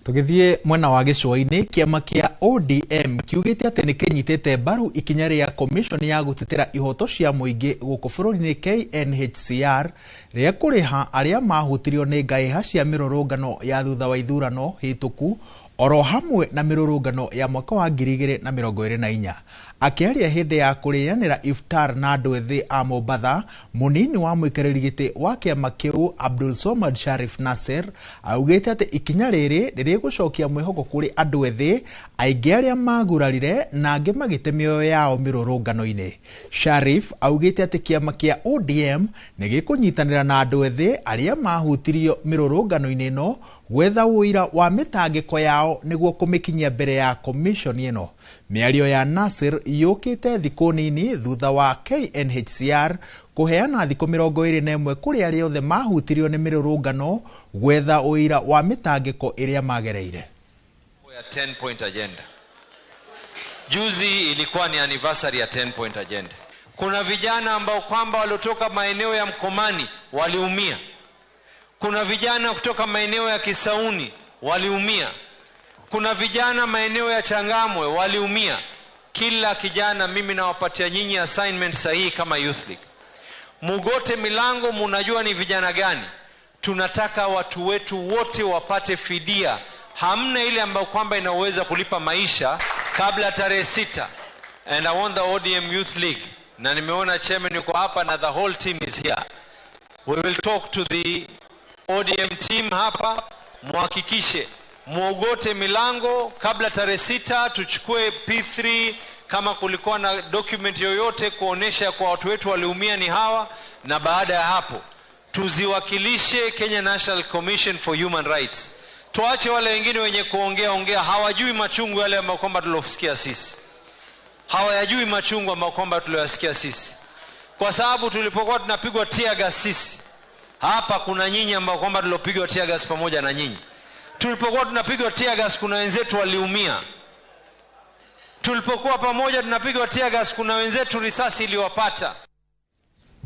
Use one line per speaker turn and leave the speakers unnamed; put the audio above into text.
Tũgĩthiĩ mwena wa gĩcũa-inĩ, kĩama kĩa ODM kiugĩte atĩ nĩ kĩnyitĩte mbaru ikinya rĩa komishoni ya gũtetera ihoto cia mũingĩ gũkũ bũrũri-inĩ KNHCR rĩa kũrĩha arĩa mahutirio nĩ ngaĩha cia mĩrũrũngano ya thutha wa ithurano hĩtũku oro hamwe na mĩrũrũngano ya mwaka wa 2024. Akĩaria hĩndĩ ya kũrĩanĩra iftar na andũ ethĩ a Mombatha, mũnini wa mũikarĩri gĩtĩ wa kĩama kĩu Abdul Somad Sharif Nasser augĩte atĩ ikinya rĩrĩ nĩrĩgũcokia mwĩhoko kũrĩ andũ ethĩ aingĩ arĩa magurarire na angĩ magĩte mĩoyo yao mĩrũrũngano-inĩ. Sharif augĩte atĩ kĩama kĩa ODM nĩ gĩkũnyitanĩra na andũ ethĩ arĩa mahutirio mĩrũrũngano-inĩ ĩno gwetha ũira wa mĩtangĩko yao nĩguo kũmĩkinyia mbere ya komishoni ĩno. Mĩario ya Nasir yũkĩte thikũ nini thutha wa KNHCR kũheana thikũ 21 kũrĩ arĩa othe mahutirio nĩ mĩrũrũngano gwetha ũira wa mĩtangĩko ĩrĩa magereire.
Ya 10 point agenda. Juzi ilikuwa ni anniversary ya 10 point agenda. Kuna vijana ambao kwamba waliotoka maeneo ya Mkomani waliumia. Kuna vijana kutoka maeneo ya Kisauni waliumia. Kuna vijana maeneo ya Changamwe waliumia. Kila kijana, mimi nawapatia nyinyi assignment sahihi kama Youth League. Mugote milango, munajua ni vijana gani. Tunataka watu wetu wote wapate fidia. Hamna ile ambayo kwamba inaweza kulipa maisha kabla tarehe 6. And I want the ODM Youth League. Na nimeona chairman yuko hapa na the whole team is here. We will talk to the ODM team hapa, muhakikishe muogote milango kabla tarehe 6, tuchukue P3 kama kulikuwa na document yoyote kuonesha kwa watu wetu waliumia ni hawa, na baada ya hapo tuziwakilishe Kenya National Commission for Human Rights. Tuache wale wengine wenye kuongea ongea, hawajui machungu yale ambayo kwamba tulosikia sisi. Hawayajui machungu ambayo kwamba tuliyosikia sisi. Kwa sababu tulipokuwa tunapigwa tear gas sisi, hapa kuna nyinyi ambao kwamba tulopigwa tear gas pamoja na nyinyi. Tulipokuwa tunapigwa tear gas kuna wenzetu waliumia. Tulipokuwa pamoja tunapigwa tear gas kuna wenzetu risasi iliwapata.